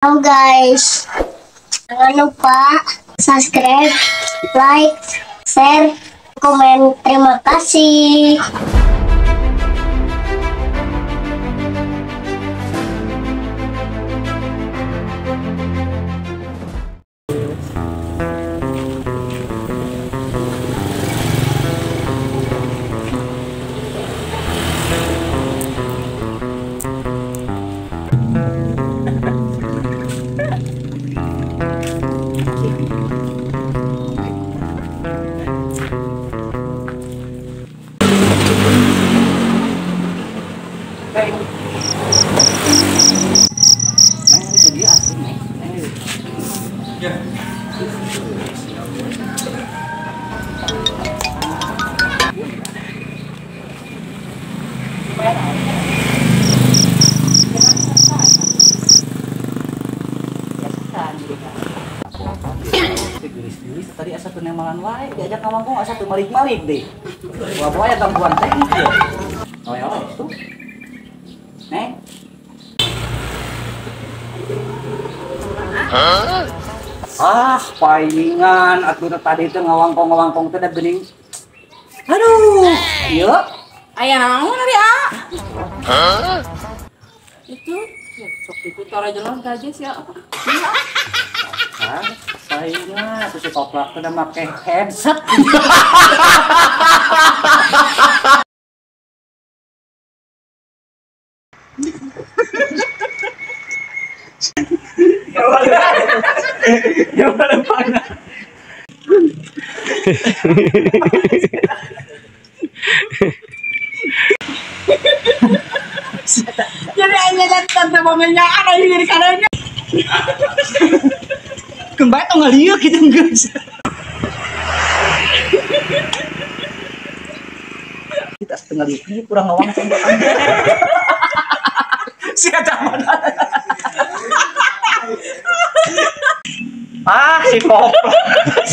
Halo guys, jangan lupa subscribe, like, share, komen. Terima kasih. Tadi asa teu nemalan wae diajak ngawangkong asa teu malik-malik deh. Wah aya gangguan teknis ya. Oh ya itu. Neng. Hah? Ah, palingan atuh tadi teh ngawangkong-ngawangkong teh da geuning. Aduh, ieu aya naon ari a? Hah? Itu sok diputar aja lah gaji sih apa? Hah? Saingan tuh si koplak tuh udah make headset. Jadi aja datang temannya ada di kanannya. Kembali atau nggak lihat gitu guys. Kita setengah lihat kurang ngawang sama siapa mana? Ah si koplak.